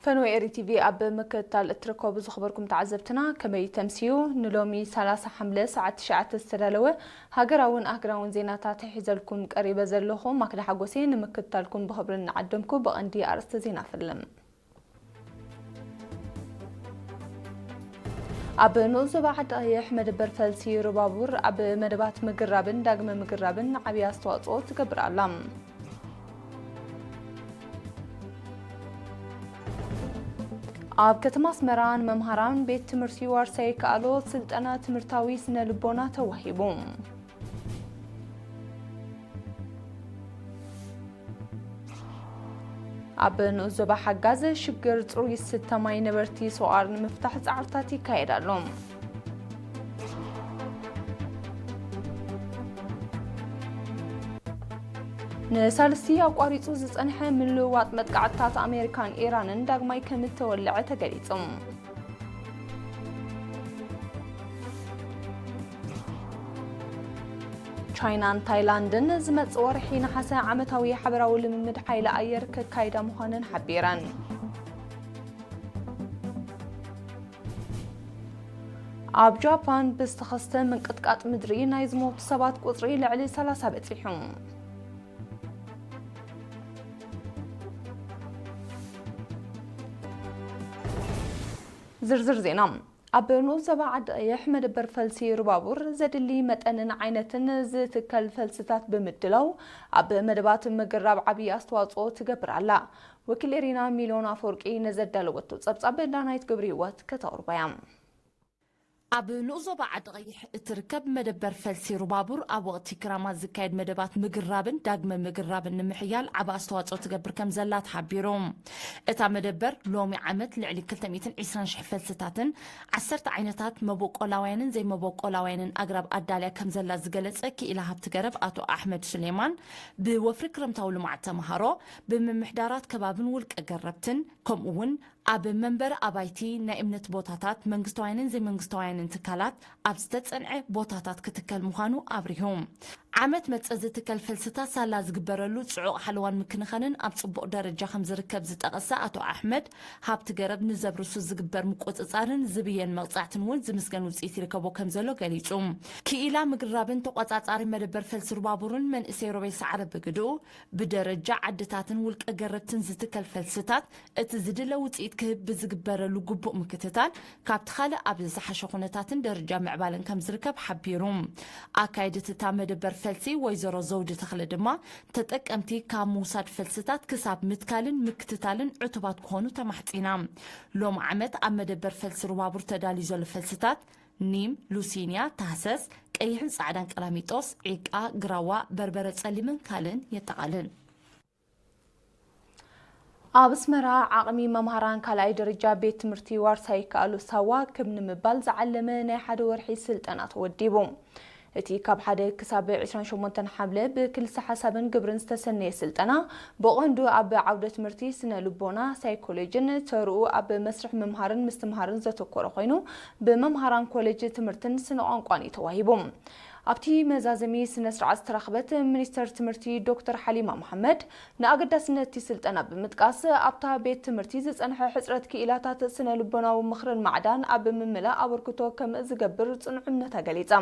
ፈነወ ኤሪ ቲቪ ኣብ ምክትታል እትርከቡ ዝኽበርኩም ተዓዘብትና፣ ከመይ ተምስዩ? ንሎሚ ሰላሳ ሓምለ ሰዓት ትሽዓተ ዝተዳለወ ሃገራውን ኣህጉራውን ዜናታት ሒዘልኩም ቀሪበ ዘለኹ ማክዳ ሓጎሴ። ንምክትታልኩም ብኽብሪ እናዓደምኩ፣ ብቐንዲ ኣርእስተ ዜና ፈልም። ኣብ ንኡስ ዞባ ዓዲ ቀይሕ መደበር ፈልሲ ሩባቡር ኣብ መደባት ምግራብን ዳግመ ምግራብን ዓብዪ ኣስተዋፅኦ ትገብር ኣላ። ኣብ ከተማ ኣስመራ ንመምሃራን ቤት ትምህርቲ ዋርሳይ ይከኣሎ ስልጠና ትምህርታዊ ስነ ልቦና ተዋሂቡ። ኣብ ንኡስ ዞባ ሓጋዝ ሽግር ጽሩይ ዝስተ ማይ ነበርቲ ሰቋር ንምፍታሕ ጻዕርታት ይካየድ ኣሎ። ንሳልስቲ ኣቋሪጹ ዝጸንሐ ምልውዋጥ መጥቃዕትታት ኣሜሪካን ኢራንን ዳግማይ ከም እተወልዐ ተገሊጹ። ቻይናን ታይላንድን ዝመጽእ ወርሒ ነሓሰ ዓመታዊ ሓበራዊ ልምምድ ሓይሊ ኣየር ከካይዳ ምዃነን ሓቢረን። ኣብ ጃፓን ብዝተኸስተ ምንቅጥቃጥ ምድሪ ናይ ዝሞቱ ሰባት ቁጽሪ ልዕሊ ሰላሳ በጺሑ። ዝርዝር ዜና። ኣብ ንኡስ ዞባ ዓዲ ቀይሕ መደበር ፈልሲ ሩባቡር ዘድሊ መጠንን ዓይነትን ዝትከል ፈልስታት ብምድላው ኣብ መደባት ምግራብ ዓብዪ ኣስተዋፅኦ ትገብር ኣላ። ወኪል ኤሪና ሚልዮን ኣፈወርቂ ነዘዳለወቶ ጸብጻብ ዳናይት ግብሪ ህይወት ከተቕርቦ እያ። ኣብ ንኡስ ዞባ ዓዲ ቀይሕ እትርከብ መደበር ፈልሲ ሩባቡር ኣብ ወቕቲ ክራማት ዝካየድ መደባት ምግራብን ዳግመ ምግራብን ንምሕያል ዓቢ ኣስተዋፅኦ ትገብር ከም ዘላ ተሓቢሩ። እታ መደበር ሎሚ ዓመት ልዕሊ ክልተ ሚእትን ዕስራን ሽሕ ፈልስታትን ዓሰርተ ዓይነታት መበቆላውያንን ዘይመበቆላውያንን ኣግራብ ኣዳልያ ከም ዘላ ዝገለጸ ክኢላ ሃብቲ ገረብ ኣቶ ኣሕመድ ሱሌማን፣ ብወፍሪ ክረምታዊ ልምዓት ተምሃሮ፣ ብምምሕዳራት ከባብን ውልቀ ገረብትን፣ ከምኡ እውን ኣብ መንበሪ ኣባይቲ፣ ናይ እምነት ቦታታት፣ መንግስታውያንን ዘይመንግስታውያንን ትካላት ኣብ ዝተጸንዐ ቦታታት ክትከል ምዃኑ ኣብሪሁ። ዓመት መጸ ዝትከል ፈልስታት ሳላ ዝግበረሉ ጽዑቕ ሓለዋን ምክንኻንን ኣብ ጽቡቕ ደረጃ ከም ዝርከብ ዝጠቐሰ ኣቶ ኣሕመድ፣ ሃብቲ ገረብ ንዘብርሱ ዝግበር ምቁጽጻርን ዝብየን መቕጻዕትን እውን ዝምስገን ውጽኢት ይርከቦ ከም ዘሎ ገሊጹ። ክኢላ ምግራብን ተቖጻጻሪ መደበር ፈልሲ ሩባቡርን መንእሰይ ሮቤል ሰዓረ ብግድኡ፣ ብደረጃ ዓድታትን ውልቀ ገረብትን ዝትከል ፈልስታት እቲ ዝድለ ውጽኢት ክህብ ብዝግበረሉ ግቡእ ምክትታል፣ ካብቲ ካልእ ኣብ ዝሓሸ ኩነታትን ደረጃ ምዕባለን ከም ዝርከብ ሓቢሩ። ኣካይድት እታ መደበር ፈልሲ ወይዘሮ ዘውዲ ተኽለ ድማ፣ ተጠቀምቲ ካብ ምውሳድ ፈልስታት ክሳብ ምትካልን ምክትታልን ዕቱባት ክኾኑ ተማሕጺና። ሎም ዓመት ኣብ መደበር ፈልሲ ሩባቡር ተዳልዩ ዘሎ ፈልስታት ኒም፣ ሉሲንያ፣ ታህሰስ፣ ቀይሕን ጻዕዳን ቀላሚጦስ፣ ዒቃ፣ ግራዋ፣ በርበረ ጸሊምን ካልእን የጠቓልል። ኣብ ኣስመራ ዓቕሚ መምሃራን ካልኣይ ደረጃ ቤት ትምህርቲ ዋርሳይ ይከኣሉ ሳዋ ክብ ንምባል ዝዓለመ ናይ ሓደ ወርሒ ስልጠና ተወዲቡ። እቲ ካብ ሓደ ክሳብ ዕስራን ሸሞንተን ሓምለ ብክልሰ ሓሳብን ግብርን ዝተሰነየ ስልጠና ብቐንዱ ኣብ ዓውደ ትምህርቲ ስነ ልቦና፣ ሳይኮሎጂን ተርኡ ኣብ መስርሕ ምምሃርን ምስትምሃርን ዘተኮረ ኮይኑ፣ ብመምሃራን ኮሌጅ ትምህርትን ስነ ቋንቋን እዩ ተዋሂቡ። ኣብቲ መዛዘሚ ስነ ስርዓት ዝተረኽበት ሚኒስተር ትምህርቲ ዶክተር ሓሊማ መሓመድ ንኣገዳስነት እቲ ስልጠና ብምጥቃስ፣ ኣብታ ቤት ትምህርቲ ዝጸንሐ ሕጽረት ክኢላታት ስነ ልቦናዊ ምኽርን ማዕዳን ኣብ ምምላእ ኣበርክቶ ከም ዝገብር ጽኑዕ እምነታ ገሊጻ።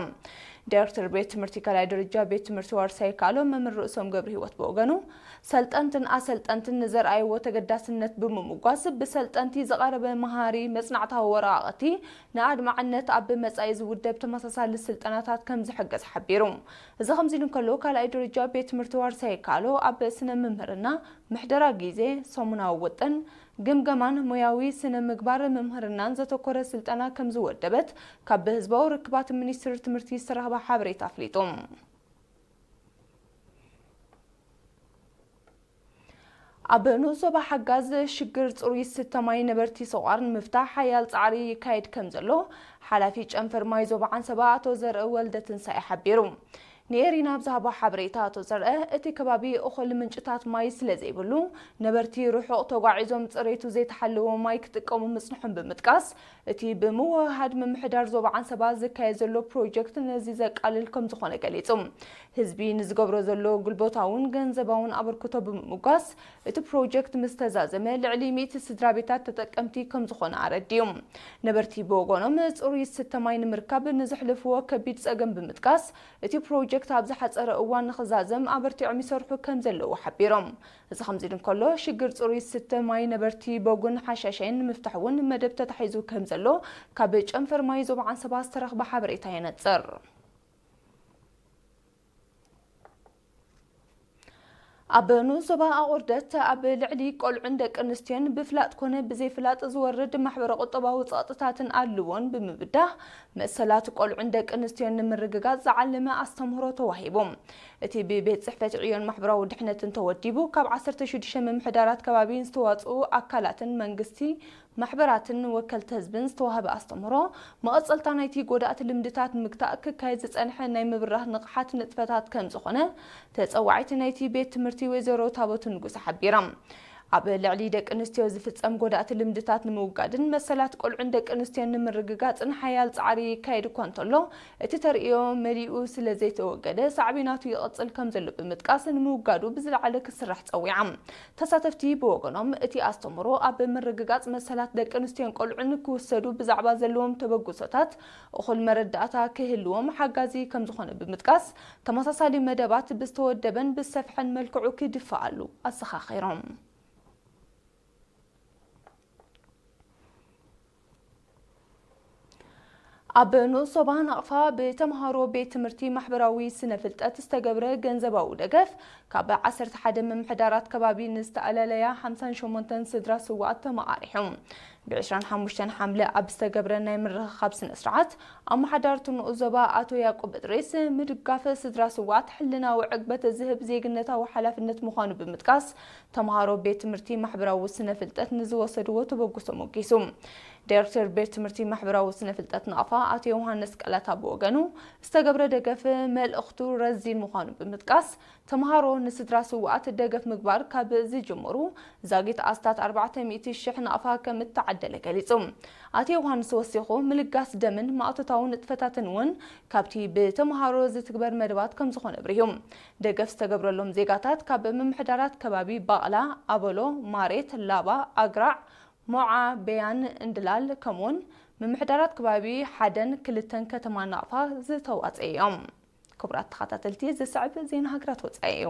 ዳይሬክተር ቤት ትምህርቲ ካልኣይ ደረጃ ቤት ትምህርቲ ዋርሳይ ካሎ መምህር ርእሶም ገብረ ህይወት ብወገኑ፣ ሰልጠንትን ኣሰልጠንትን ንዘርኣይዎ ተገዳስነት ብምምጓስ፣ ብሰልጠንቲ ዝቐረበ መሃሪ መጽናዕታዊ ወረቓቕቲ ንኣድማዕነት ኣብ መጻኢ ዝውደብ ተመሳሳሊ ስልጠናታት ከም ዝሕገዝ ሓቢሩ። እዚ ከምዚ ኢሉ እንከሎ፣ ካልኣይ ደረጃ ቤት ትምህርቲ ዋርሳይ ካሎ ኣብ ስነ ምምህርና፣ ምሕደራ ግዜ፣ ሰሙናዊ ውጥን፣ ግምገማን ሞያዊ ስነ ምግባር ምምህርናን ዘተኮረ ስልጠና ከም ዝወደበት ካብ ህዝባዊ ርክባት ሚኒስትሪ ትምህርቲ ዝተረኽበ ሓበሬታ ኣፍሊጡ። ኣብ ንኡስ ዞባ ሓጋዝ ሽግር ጽሩይ ዝስተ ማይ ነበርቲ ሰቋር ንምፍታሕ ሓያል ጻዕሪ ይካየድ ከም ዘሎ ሓላፊ ጨንፈር ማይ ዞባ ዓንሰባ ኣቶ ዘርእ ወልደ ትንሳኤ ሓቢሩ። ንኤሪና ኣብ ዝሃቦ ሓበሬታ ኣቶ ዘርአ፣ እቲ ከባቢ እኹል ምንጭታት ማይ ስለ ዘይብሉ፣ ነበርቲ ርሑቕ ተጓዒዞም ጽሬቱ ዘይተሓለወ ማይ ክጥቀሙ ምጽንሖም ብምጥቃስ፣ እቲ ብምውህሃድ ምምሕዳር ዞባ ዓንሰባ ዝካየድ ዘሎ ፕሮጀክት ነዚ ዘቃልል ከም ዝኾነ ገሊጹ። ህዝቢ ንዝገብሮ ዘሎ ጉልበታውን ገንዘባውን ኣበርክቶ ብምምጓስ፣ እቲ ፕሮጀክት ምስ ተዛዘመ፣ ልዕሊ ሚእቲ ስድራ ቤታት ተጠቀምቲ ከም ዝኾነ ኣረዲኡ። ነበርቲ ብወገኖም፣ ጽሩይ ዝስተ ማይ ንምርካብ ንዘሕልፍዎ ከቢድ ጸገም ብምጥቃስ፣ እቲ ፕሮጀክት ኣብ ዝሓጸረ እዋን ንኽዛዘም ኣበርቲዖም ይሰርሑ ከም ዘለዉ ሓቢሮም። እዚ ከምዚ ኢሉ እንከሎ፣ ሽግር ጽሩይ ዝስተ ማይ ነበርቲ ቦጉን ሓሻሻይን ንምፍታሕ እውን መደብ ተታሒዙ ከም ዘሎ ካብ ጨንፈር ማይ ዞባ ዓንሰባ ዝተረኽበ ሓበሬታ የነጽር። ኣብ ንኡስ ዞባ ኣቑርደት፣ ኣብ ልዕሊ ቆልዑን ደቂ ኣንስትዮን ብፍላጥ ኮነ ብዘይፍላጥ ዝወርድ ማሕበረ ቁጠባዊ ጸቕጥታትን ኣድልዎን ብምብዳህ፣ መሰላት ቆልዑን ደቂ ኣንስትዮን ንምርግጋጽ ዝዓለመ ኣስተምህሮ ተዋሂቡ። እቲ ብቤት ጽሕፈት ዕዮን ማሕበራዊ ድሕነትን ተወዲቡ፣ ካብ ዓሰርተ ሽዱሽተ ምምሕዳራት ከባቢን ዝተዋጽኡ ኣካላትን መንግስቲ ማሕበራትን ወከልቲ ህዝብን ዝተዋህበ ኣስተምህሮ፣ መቐጸልታ ናይቲ ጎዳእቲ ልምድታት ንምግታእ ክካየድ ዝጸንሐ ናይ ምብራህ ንቕሓት ንጥፈታት ከም ዝኾነ ተጸዋዒት ናይቲ ቤት ትምህርቲ ወይዘሮ ታቦት ንጉስ ሓቢራ። ኣብ ልዕሊ ደቂ ኣንስትዮ ዝፍጸም ጎዳእቲ ልምድታት ንምውጋድን መሰላት ቆልዑን ደቂ ኣንስትዮን ንምርግጋጽን ሓያል ጻዕሪ ይካየድ እኳ እንተሎ፣ እቲ ተርእዮ መሊኡ ስለ ዘይተወገደ፣ ሳዕቤናቱ ይቕጽል ከም ዘሎ ብምጥቃስ፣ ንምውጋዱ ብዝለዓለ ክስራሕ ጸዊዓ። ተሳተፍቲ ብወገኖም፣ እቲ ኣስተምህሮ ኣብ ምርግጋጽ መሰላት ደቂ ኣንስትዮን ቆልዑን ክውሰዱ ብዛዕባ ዘለዎም ተበግሶታት እኹል መረዳእታ ክህልዎም ሓጋዚ ከም ዝኾነ ብምጥቃስ፣ ተመሳሳሊ መደባት ብዝተወደበን ብዝሰፍሐን መልክዑ ክድፈኣሉ ኣዘኻኺሮም። ኣብ ንኡስ ዞባ ናቕፋ ብተምሃሮ ቤት ትምህርቲ ማሕበራዊ ስነ ፍልጠት ዝተገብረ ገንዘባዊ ደገፍ፣ ካብ ዓሰርተ ሓደ ምምሕዳራት ከባቢ ንዝተኣለለያ ሓምሳን ሸሞንተን ስድራ ስውኣት ተመቓሪሑ። ብ ዕስራን ሓሙሽተን ሓምለ ኣብ ዝተገብረ ናይ ምርኽኻብ ስነ ስርዓት፣ ኣመሓዳሪ እቲ ንኡስ ዞባ ኣቶ ያዕቆብ እድሪስ፣ ምድጋፍ ስድራ ስውኣት ሕልናዊ ዕግበት ዝህብ ዜግነታዊ ሓላፍነት ምዃኑ ብምጥቃስ፣ ተምሃሮ ቤት ትምህርቲ ማሕበራዊ ስነ ፍልጠት ንዝወሰድዎ ተበግሶ ሞጊሱ። ዳይሬክተር ቤት ትምህርቲ ማሕበራዊ ስነ ፍልጠት ናቕፋ ኣቶ ዮሃንስ ቀላታ ብወገኑ፣ ዝተገብረ ደገፍ መልእኽቱ ረዚን ምዃኑ ብምጥቃስ፣ ተምሃሮ ንስድራ ስውኣት ደገፍ ምግባር ካብ ዝጅምሩ ዛጊት ኣስታት ኣርባዕተ ሚእቲ ሽሕ ናቕፋ ከም እተዓደለ ገሊጹ። ኣቶ ዮሃንስ ወሲኹ፣ ምልጋስ ደምን ማእቶታዊ ንጥፈታትን እውን ካብቲ ብተምሃሮ ዝትግበር መደባት ከም ዝኾነ ኣብሪሁ። ደገፍ ዝተገብረሎም ዜጋታት ካብ ምምሕዳራት ከባቢ ባቕላ፣ ኣበሎ፣ ማሬት፣ ላባ፣ ኣግራዕ፣ ሞዓ፣ በያን፣ እንድላል፣ ከምኡውን ምምሕዳራት ከባቢ ሓደን ክልተን ከተማ ናቕፋ ዝተዋጸዩ እዮም። ክቡራት ተኸታተልቲ፣ ዝስዕብ ዜና ሃገራት ወጻኢ እዩ።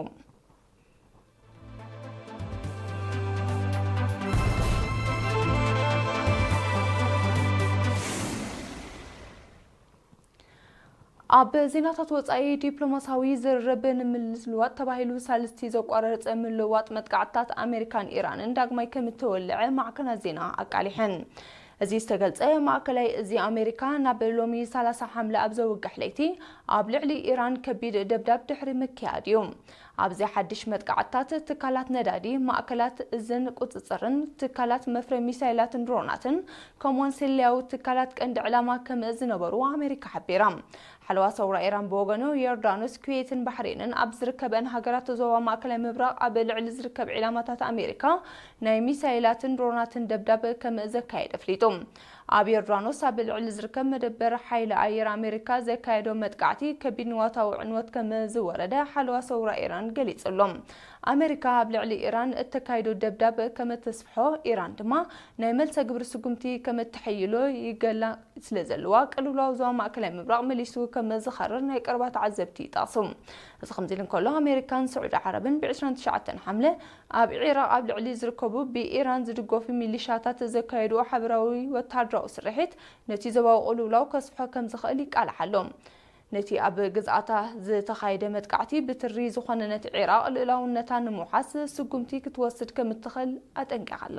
ኣብ ዜናታት ወጻኢ፣ ዲፕሎማሲያዊ ዝርርብ ንምልዋጥ ተባሂሉ ሳልስቲ ዘቋረጸ ምልዋጥ መጥቃዕትታት ኣሜሪካን ኢራንን ዳግማይ ከም እተወልዐ ማዕከናት ዜና ኣቃሊሐን። እዚ ዝተገልጸ፣ ማእከላይ እዚ ኣሜሪካ ናብ ሎሚ ሰላሳ ሓምለ ኣብ ዘውግሕ ለይቲ ኣብ ልዕሊ ኢራን ከቢድ ደብዳብ ድሕሪ ምክያድ እዩ። ኣብዚ ሓድሽ መጥቃዕትታት፣ ትካላት ነዳዲ፣ ማእከላት እዝን ቁጽጽርን፣ ትካላት መፍረ ሚሳይላትን ድሮናትን፣ ከምኡውን ስለያዊ ትካላት ቀንዲ ዕላማ ከም ዝነበሩ ኣሜሪካ ሓቢራ። ሓለዋ ሰውራ ኢራን ብወገኑ፣ ዮርዳኖስ፣ ኩዌትን ባሕሬንን ኣብ ዝርከበን ሃገራት ዞባ ማእከላይ ምብራቕ ኣብ ልዕሊ ዝርከብ ዒላማታት ኣሜሪካ ናይ ሚሳይላትን ድሮናትን ደብዳብ ከም ዘካየደ ኣፍሊጡ። ኣብ ዮርዳኖስ ኣብ ልዕሊ ዝርከብ መደበር ሓይሊ ኣየር ኣሜሪካ ዘካየዶ መጥቃዕቲ ከቢድ ንዋታዊ ዕንወት ከም ዝወረደ ሓለዋ ሰውራ ኢራን ገሊጹ ኣሎ። ኣሜሪካ ኣብ ልዕሊ ኢራን እተካይዶ ደብዳብ ከም እተስፍሖ፣ ኢራን ድማ ናይ መልሰ ግብሪ ስጉምቲ ከም እተሐይሎ ይገላ ስለ ዘለዋ፣ ቅልውላው ዞባ ማእከላይ ምብራቕ መሊሱ ከም ዝኸርር ናይ ቀረባ ተዓዘብቲ ይጠቕሱ። እዚ ከምዚ ኢሉ እንከሎ፣ ኣሜሪካን ስዑዲ ዓረብን ብ ዕስራን ትሽዓተን ሓምለ ኣብ ዒራቕ ኣብ ልዕሊ ዝርከቡ ብኢራን ዝድገፉ ሚሊሻታት ዘካየድዎ ሓበራዊ ወተሃደራዊ ስርሒት፣ ነቲ ዞባዊ ቅልውላው ከስፍሖ ከም ዝኽእል ይቃልዓ ኣሎ። ነቲ ኣብ ግዝኣታ ዝተኻየደ መጥቃዕቲ ብትሪ ዝኾነነት ዒራቕ፣ ልኡላውነታ ንምውሓስ ስጉምቲ ክትወስድ ከም እትኽእል ኣጠንቂቓ ኣላ።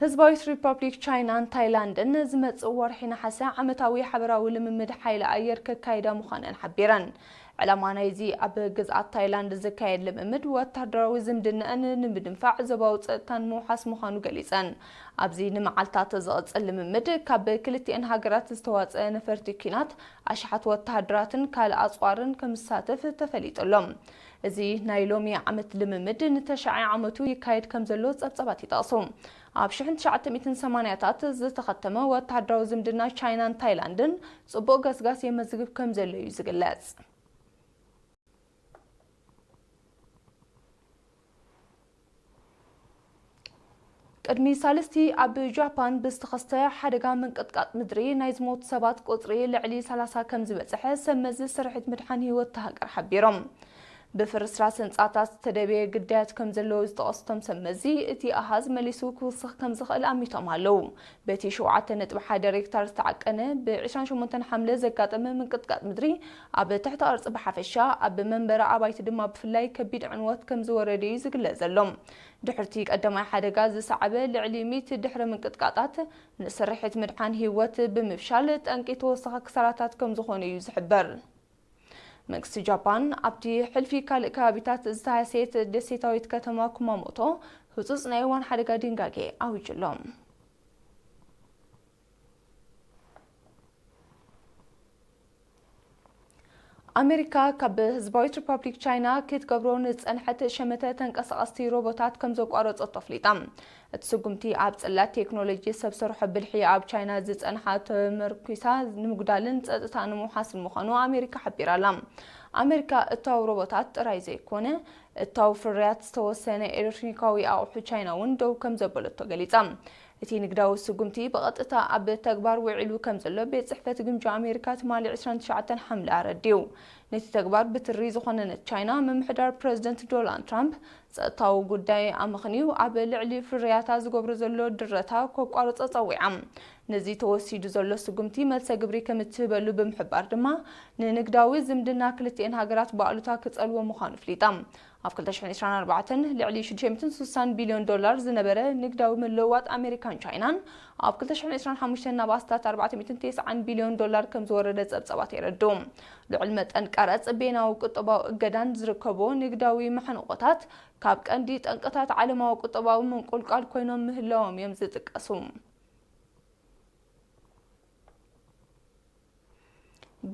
ህዝባዊት ሪፐብሊክ ቻይናን ታይላንድን ዝመጽእ ወርሒ ነሓሰ ዓመታዊ ሓበራዊ ልምምድ ሓይሊ ኣየር ከካይዳ ምዃነን ሓቢረን። ዕላማ ናይዚ ኣብ ግዝኣት ታይላንድ ዝካየድ ልምምድ፣ ወታደራዊ ዝምድናኣን ንምድንፋዕ ዞባዊ ጸጥታን ምውሓስ ምዃኑ ገሊጸን። ኣብዚ ንመዓልታት ዝቕጽል ልምምድ፣ ካብ ክልቲኤን ሃገራት ዝተዋጸአ ነፈርቲ ኲናት፣ ኣሽሓት ወታደራትን ካልእ ኣጽዋርን ከምዝሳተፍ ተፈሊጡ ኣሎ። እዚ ናይ ሎሚ ዓመት ልምምድ ንተሽዓይ ዓመቱ ይካየድ ከም ዘሎ ጸብጻባት ይጠቕሱ። ኣብ ሽሕን ትሽዓተ ሚእትን ሰማንያታት ዝተኸተመ ወታደራዊ ዝምድና ቻይናን ታይላንድን ጽቡቕ ገስጋስ የመዝግብ ከም ዘሎ እዩ ዝግለጽ። ቅድሚ ሳልስቲ ኣብ ጃፓን ብዝተኸስተ ሓደጋ ምንቅጥቃጥ ምድሪ ናይ ዝሞቱ ሰባት ቁጽሪ ልዕሊ ሰላሳ ከም ዝበጽሐ ሰብ መዚ ስርሒት ምድሓን ህይወት እታ ሃገር ሓቢሮም። ብፍርስራስ ህንጻታት ዝተደበየ ግዳያት ከም ዘለዉ ዝጠቐሱ እቶም ሰብ መዚ፣ እቲ ኣሃዝ መሊሱ ክውስኽ ከም ዝኽእል ኣሚቶም ኣለዉ። በቲ ሸውዓተ ነጥቢ ሓደ ሬክታር ዝተዓቀነ ብ ዕስራን ሸሞንተን ሓምለ ዘጋጠመ ምንቅጥቃጥ ምድሪ፣ ኣብ ትሕቲ ቅርጺ ብሓፈሻ፣ ኣብ መንበሪ ኣባይቲ ድማ ብፍላይ ከቢድ ዕንወት ከም ዝወረደ እዩ ዝግለጽ ዘሎ። ድሕርቲ ቀዳማይ ሓደጋ ዝሰዓበ ልዕሊ ሚእቲ ድሕረ ምንቅጥቃጣት፣ ንስርሒት ምድሓን ህይወት ብምፍሻል ጠንቂ ተወሳኺ ክሳራታት ከም ዝኾነ እዩ ዝሕበር። መንግስቲ ጃፓን ኣብቲ ሕልፊ ካልእ ከባቢታት ዝተሃሰየት ደሴታዊት ከተማ ኩማሞቶ ህጹጽ ናይ እዋን ሓደጋ ድንጋጌ ኣዊጁ ኣሎ። ኣሜሪካ ካብ ህዝባዊት ሪፓብሊክ ቻይና ክትገብሮ ንዝጸንሐት ሸመተ ተንቀሳቐስቲ ሮቦታት ከም ዘቋረጸቶ ኣፍሊጣ። እቲ ስጉምቲ ኣብ ጽላት ቴክኖሎጂ ሰብ ሰርሖ ብልሒ ኣብ ቻይና ዝጸንሓ ተመርኲሳ ንምጉዳልን ጸጥታ ንምውሓስን ምዃኑ ኣሜሪካ ሓቢራ ኣላ። ኣሜሪካ እታው ሮቦታት ጥራይ ዘይኮነ፣ እታው ፍርያት ዝተወሰነ ኤሌክትሮኒካዊ ኣቑሑ ቻይና እውን ደው ከም ዘበለቶ ገሊጻ። እቲ ንግዳዊ ስጉምቲ ብቐጥታ ኣብ ተግባር ውዒሉ ከም ዘሎ ቤት ጽሕፈት ግምጃ ኣሜሪካ ትማሊ ዕስራን ትሽዓተን ሓምለ ኣረዲኡ። ነቲ ተግባር ብትሪ ዝኾነነት ቻይና፣ ምምሕዳር ፕረዚደንት ዶናልድ ትራምፕ ጸጥታዊ ጉዳይ ኣመኽንዩ ኣብ ልዕሊ ፍርያታ ዝገብሮ ዘሎ ድረታ ከቋርጾ ጸዊዓ። ነዚ ተወሲዱ ዘሎ ስጉምቲ መልሰ ግብሪ ከም እትህበሉ ብምሕባር ድማ፣ ንንግዳዊ ዝምድና ክልቲኤን ሃገራት ብኣሉታ ክጸልዎ ምዃኑ ኣፍሊጣ። ኣብ ክልተ ሽሕን ዕስራን ኣርባዕተን ልዕሊ ሽዱሽተ ሚእትን ስሳን ቢልዮን ዶላር ዝነበረ ንግዳዊ ምልውዋጥ ኣሜሪካን ቻይናን፣ ኣብ ክልተ ሽሕን ዕስራን ሓሙሽተን ናብ ኣስታት ኣርባዕተ ሚእትን ተስዓን ቢልዮን ዶላር ከም ዝወረደ ጸብጻባት የረድኡ። ልዑል መጠን ቀረጽ፣ ቤናዊ ቁጠባዊ እገዳን ዝርከቦ ንግዳዊ መሕንቆታት፣ ካብ ቀንዲ ጠንቅታት ዓለማዊ ቁጠባዊ ምንቁልቋል ኮይኖም ምህላዎም እዮም ዝጥቀሱ።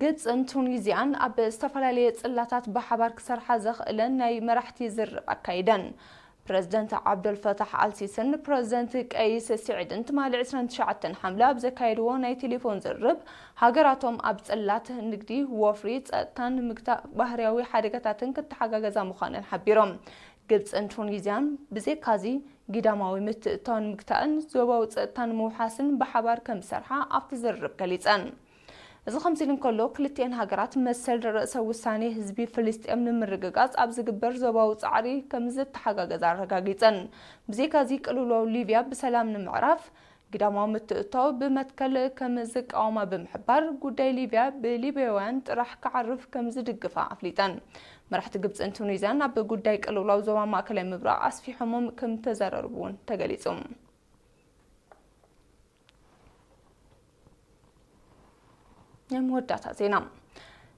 ግብጽን ቱኒዝያን ኣብ ዝተፈላለየ ጽላታት ብሓባር ክሰርሓ ዘኽእለን ናይ መራሕቲ ዝርርብ ኣካይደን። ፕረዚደንት ዓብደልፈታሕ ኣልሲስን ፕረዚደንት ቀይስ ስዒድን ትማሊ ዕስራን ትሽዓተን ሓምለ ኣብ ዘካየድዎ ናይ ቴሌፎን ዝርርብ፣ ሃገራቶም ኣብ ጽላት ንግዲ፣ ወፍሪ፣ ጸጥታን ምግታእ ባህርያዊ ሓደጋታትን ክተሓጋገዛ ምዃነን ሓቢሮም። ግብጽን ቱኒዝያን ብዘይካዚ፣ ግዳማዊ ምትእትታው ንምግታእን ዞባዊ ጸጥታ ንምውሓስን ብሓባር ከም ዝሰርሓ ኣብቲ ዝርርብ ገሊጸን። እዚ ከምዚ ኢሉ እንከሎ፣ ክልቲኤን ሃገራት መሰል ርእሰ ውሳኔ ህዝቢ ፍልስጤም ንምርግጋጽ ኣብ ዝግበር ዞባዊ ጻዕሪ ከም ዝተሓጋገዛ ኣረጋጊጸን። ብዘይካዚ፣ ቅልውላው ሊብያ ብሰላም ንምዕራፍ ግዳማዊ ምትእትታው ብመትከል ከም ዝቃወማ ብምሕባር፣ ጉዳይ ሊብያ ብሊብያውያን ጥራሕ ክዓርፍ ከም ዝድግፋ ኣፍሊጠን። መራሕቲ ግብጽን ቱኒዝያን ኣብ ጉዳይ ቅልውላው ዞባ ማእከላይ ምብራቕ ኣስፊሖም ከም ተዘራረቡ እውን ተገሊጹ። ናይ መወዳእታ ዜና።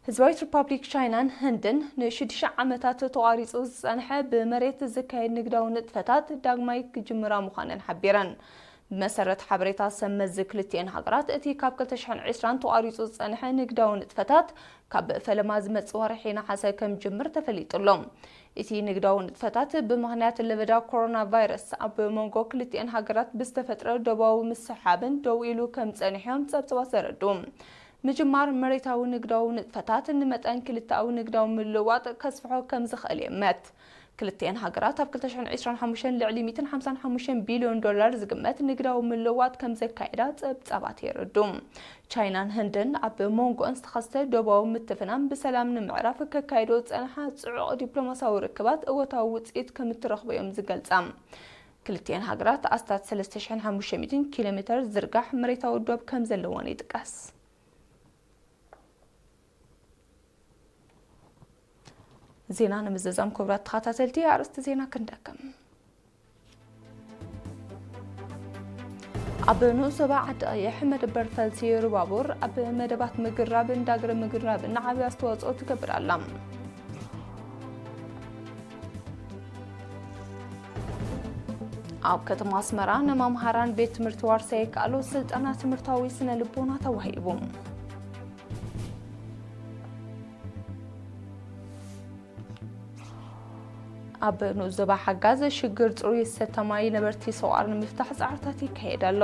ህዝባዊት ሪፓብሊክ ቻይናን ህንድን ንሽዱሽተ ዓመታት ተቋሪጹ ዝጸንሐ ብመሬት ዝካየድ ንግዳዊ ንጥፈታት ዳግማይ ክጅምራ ምዃነን ሓቢረን። ብመሰረት ሓበሬታ ሰብ መዚ ክልቲኤን ሃገራት፣ እቲ ካብ ክልተ ሽሕን ዕስራን ተቋሪጹ ዝጸንሐ ንግዳዊ ንጥፈታት ካብ ፈለማ ዝመጽእ ወርሒ ነሓሰ ከም ጅምር ተፈሊጡ ኣሎ። እቲ ንግዳዊ ንጥፈታት ብምኽንያት ለበዳ ኮሮና ቫይረስ ኣብ መንጎ ክልቲኤን ሃገራት ብዝተፈጥረ ዶባዊ ምስሕሓብን ደው ኢሉ ከም ጸኒሑ እዮም ጸብጻባት ዘረድኡ። ምጅማር መሬታዊ ንግዳዊ ንጥፈታት ንመጠን ክልተኣዊ ንግዳዊ ምልውዋጥ ከስፍሖ ከም ዝኽእል ይእመት። ክልቲኤን ሃገራት ኣብ ክልተ ሽሕን ዕስራን ሓሙሽተን ልዕሊ ሚእትን ሓምሳን ሓሙሽተን ቢልዮን ዶላር ዝግመት ንግዳዊ ምልውዋጥ ከም ዘካየዳ ጸብጻባት የረድኡ። ቻይናን ህንድን ኣብ መንጎኦን ዝተኸስተ ዶባዊ ምትፍናን ብሰላም ንምዕራፍ ከካይዶ ዝጸንሓ ጽዑቕ ዲፕሎማሲያዊ ርክባት እወታዊ ውጽኢት ከም እትረኽቦ እዮም ዝገልጻ። ክልቲኤን ሃገራት ኣስታት ሰለስተ ሽሕን ሓሙሽተ ሚእትን ኪሎ ሜተር ዝርጋሕ መሬታዊ ዶብ ከም ዘለወን ይጥቀስ። ዜና ንምዝዛም፣ ክቡራት ተኸታተልቲ፣ ኣርእስቲ ዜና ክንደግም። ኣብ ንኡስ ዞባ ዓዲ ቀይሕ መደበር ፈልሲ ሩባቡር ኣብ መደባት ምግራብ እንዳግረ ምግራብ ዓቢ ኣስተዋጽኦ ትገብር ኣላ። ኣብ ከተማ ኣስመራ ንመምሃራን ቤት ትምህርቲ ዋርሳይ የከኣሎ ስልጠና ትምህርታዊ ስነ ልቦና ተዋሂቡ። ኣብ ንኡስ ዞባ ሓጋዝ ሽግር ጽሩይ ዝሰተ ማይ ነበርቲ ሰቋር ንምፍታሕ ጻዕርታት ይካየድ ኣሎ።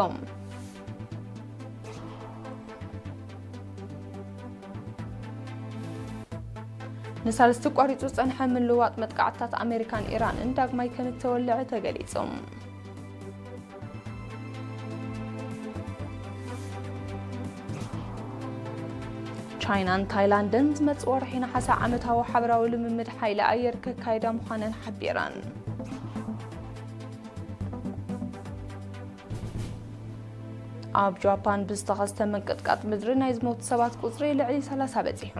ንሳልስቲ ቋሪጹ ዝጸንሐ ምልውዋጥ መጥቃዕትታት ኣሜሪካን ኢራንን ዳግማይ ከም እተወልዐ ተገሊጹ። ቻይናን ታይላንድን ዝመጽእ ወርሒ ነሓሰ ዓመታዊ ሓበራዊ ልምምድ ሓይሊ ኣየር ከካይዳ ምዃነን ሓቢረን። ኣብ ጃፓን ብዝተኸስተ ምንቅጥቃጥ ምድሪ ናይ ዝሞቱ ሰባት ቁጽሪ ልዕሊ ሰላሳ በጺሑ።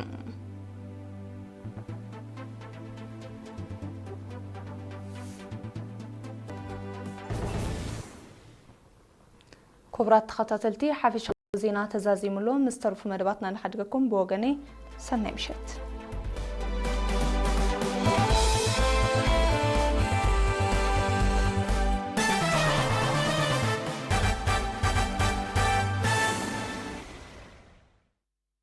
ክቡራት ተኸታተልቲ፣ ሓፈሻዊ ዜና ተዛዚሙሎ ምስ ተርፉ መደባትና ንሓድገኩም። ብወገነይ ሰናይ ምሸት።